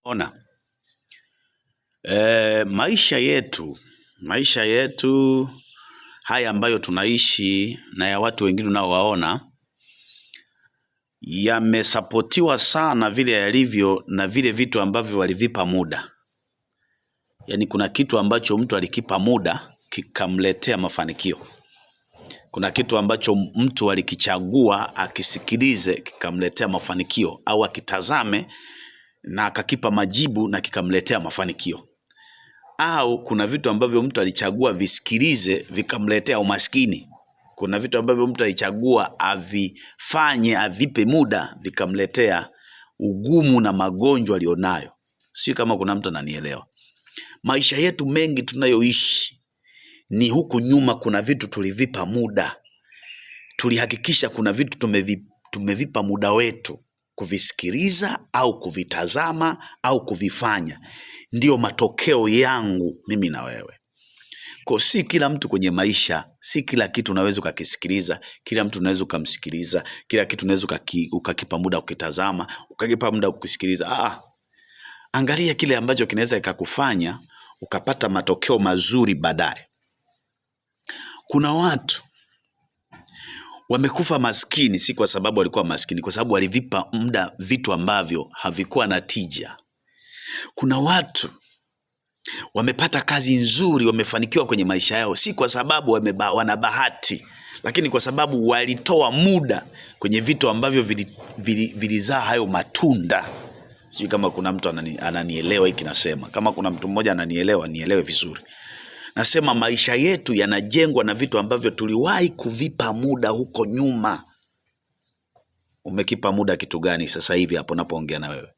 Ona, maisha yetu, maisha yetu haya ambayo tunaishi na ya watu wengine unaowaona yamesapotiwa sana vile yalivyo na vile vitu ambavyo walivipa muda. Yaani kuna kitu ambacho mtu alikipa muda kikamletea mafanikio. Kuna kitu ambacho mtu alikichagua akisikilize kikamletea mafanikio, au akitazame na akakipa majibu na kikamletea mafanikio. Au kuna vitu ambavyo mtu alichagua visikilize vikamletea umaskini. Kuna vitu ambavyo mtu alichagua avifanye, avipe muda, vikamletea ugumu na magonjwa alionayo. Sio kama kuna mtu ananielewa. Maisha yetu mengi tunayoishi ni huku nyuma, kuna vitu tulivipa muda, tulihakikisha kuna vitu tumevipa muda wetu kuvisikiliza au kuvitazama au kuvifanya. Ndiyo matokeo yangu mimi na wewe. Kwa si kila mtu kwenye maisha, si kila kitu unaweza ukakisikiliza, kila mtu unaweza ukamsikiliza, kila kitu unaweza ukakipa muda ukitazama, ukakipa muda ukisikiliza. Angalia kile ambacho kinaweza kikakufanya ukapata matokeo mazuri baadaye. Kuna watu wamekufa maskini, si kwa sababu walikuwa maskini, kwa sababu walivipa muda vitu ambavyo havikuwa na tija. Kuna watu wamepata kazi nzuri, wamefanikiwa kwenye maisha yao, si kwa sababu wana bahati, lakini kwa sababu walitoa muda kwenye vitu ambavyo vilizaa hayo matunda. Sijui kama kuna mtu ananielewa hiki nasema. Kama kuna mtu mmoja ananielewa, nielewe vizuri. Nasema maisha yetu yanajengwa na vitu ambavyo tuliwahi kuvipa muda huko nyuma. Umekipa muda kitu gani sasa hivi hapo napoongea na wewe?